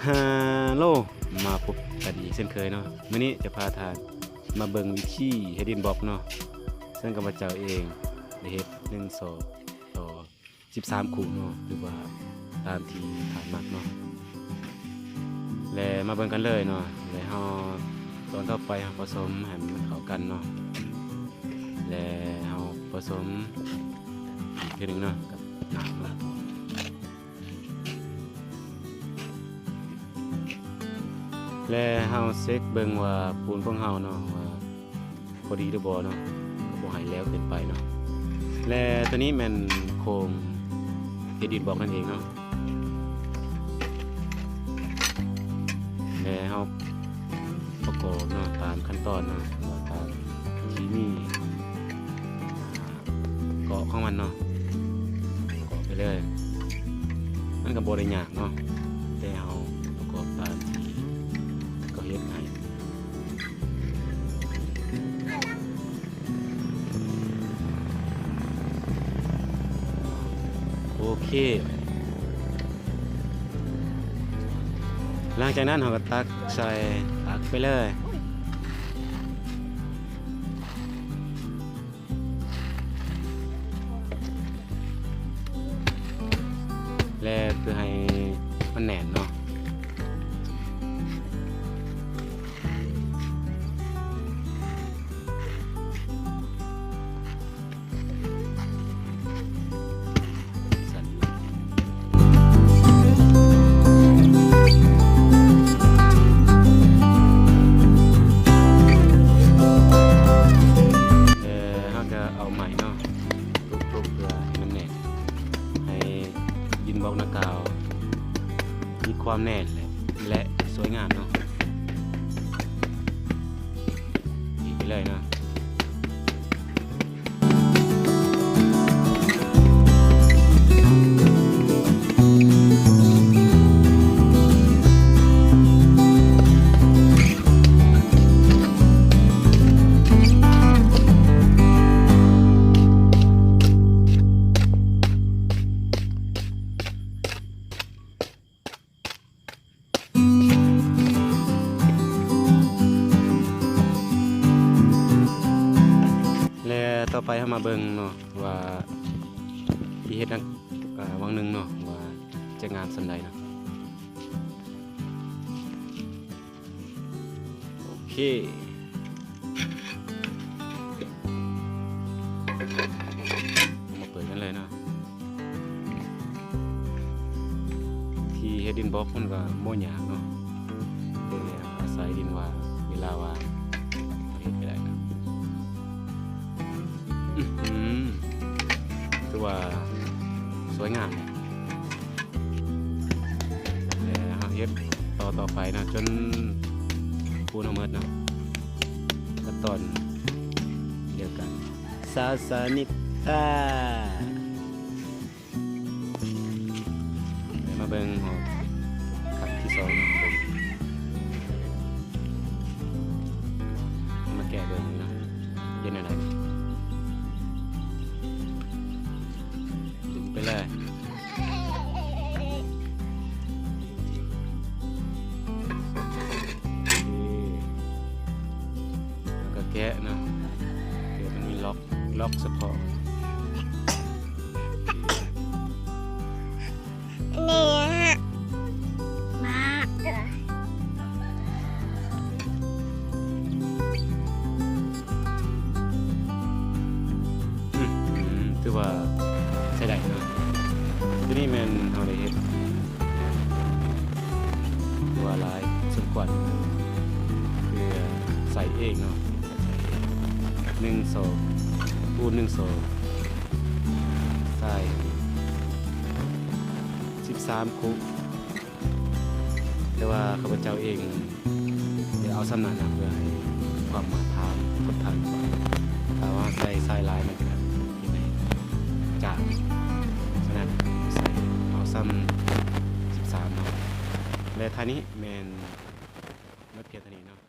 ຮາໂລ ມາພົບກັນອີກເຊັ່ນເຄີຍເນາະ. ມື້ນີ້ຈະພາທ່ານມາເບິ່ງວິທີເຮັດດິນບລັອກເນາະ, ເຊິ່ງຂ້າພະເຈົ້າເອງໄດ້ເຮັດໜຶ່ງສອກຕໍ່ສິບສາມຄູ່ເນາະ, ຫຼືວ່າຕາມທີ່ທ່ານມັກເນາະ. ແລະ ມາເບິ່ງກັນເລີຍເນາະ. ແລະ ເຮົາ ຕອນຕໍ່ໄປເຮົາປະສົມໃຫ້ມັນເຂົ້າກັນເນາະ. ແລະ ເຮົາປະສົມອີກເທື່ອໜຶ່ງເນາະ ກັບນ້ຳເນາະ. ແລະ ເຮົາເຊັກເບິ່ງວ່າປູນຂອງເຮົາເນາະ ວ່າພໍດີຫຼືບໍ່ເນາະ, ບໍ່ໃຫ້ແຫຼວເກີນໄປເນາະ. ແລະ ຕົວນີ້ແມ່ນໂຄງເຮັດດິນບລັອກນັ້ນເອງເນາະ. ແລະ ເຮົາປະກອບເນາະ ຕາມຂັ້ນຕອນເນາະ ວ່າຕາມທີ່ມີ ເກາະຂອງມັນເນາະ, ເກາະໄປເລີຍ. ມັນກໍບໍ່ໄດ້ຍາກເນາະ, ແຕ່ເຮົາປະກອບຕາມທີ່ເຂົາເຮັດໃຫ້. ໂອເຄ, ຫຼັງຈາກນັ້ນເຮົາກໍຕັກໃສ່ ຕັກໄປເລີຍ. ແລະ ເພື່ອໃຫ້ມັນແໜ້ນເນາະ. ເອີ ເຮົາກະເອົາໄມ້ເນາະ ທຸບໆ ເພື່ອໃຫ້ມັນແໜ້ນ, ໃຫ້ດິນບລັອກດັ່ງກ່າວມີຄວາມແໜ້ນ ແລະ ແລະ ສວຍງາມເນາະ. ອີກໄປເລີຍເນາະ. ແລະ ຕໍ່ໄປເຮົາມາເບິ່ງເນາະ ວ່າທີ່ເຮັດນັ້ນ ອາ ຫວ່າງໜຶ່ງເນາະ ວ່າຈະງາມສ່ຳໃດເນາະ. ໂອເຄ ເຮົາມາເປີດກັນເລີຍເນາະ. ທີ່ເຮັດດິນບລັອກມັນກໍບໍ່ຍາກເນາະ, ແຕ່ອາໄສດິນວ່າງ ເວລາວ່າງເຮົາເຮັດກໍໄດ້ເນາະ. ອື ຖືວ່າສວຍງາມເນາະ. ແລະ ເຮົາເຮັດຕໍ່ ຕໍ່ໄປເນາະ ຈົນປູນເຮົາໝົດເນາະ, ຂັ້ນຕອນດຽວກັນ. ສາວສານິດຕາ ແລະ ມາເບິ່ງຫອກຄັ້ງທີສອງເນາະ, ມາແກະເບິ່ງເນາະ ເປັນແນວໃດ. ດຶງໄປເລີຍ. ໂອເຄ ແລ້ວກໍແກະເນາະ, ແກະມັນມີລັອກ ລັອກສະເພາະ. ນີ້ນະ ມາ ອືມ ຖືວ່າໃຊ້ໄດ້ເນາະ. ຕົວນີ້ແມ່ນເຮົາໄດ້ເຮັດ ຖືວ່າຫຼາຍສົມຄວນ ເພື່ອໃສ່ເອງເນາະ, ໜຶ່ງສອກ ຄູນໜຶ່ງສອກ ໃສ່ ສິບສາມຄຸ ແຕ່ວ່າຂ້າພະເຈົ້າເອງຈະເອົາສ່ຳນັ້ນນະ ເພື່ອໃຫ້ຄວາມມາດຕະຖານຄົນທານ. ຖ້າວ່າໃສ່ຊາຍຫຼາຍມັນກະເຮັດໃຫ້ຈາງ, ສະນັ້ນໃສ່ເອົາສ່ຳສິບສາມເນາະ. ແລະ ທ່ານີ້ແມ່ນໝົດພຽງເທົ່ານີ້ເນາະ.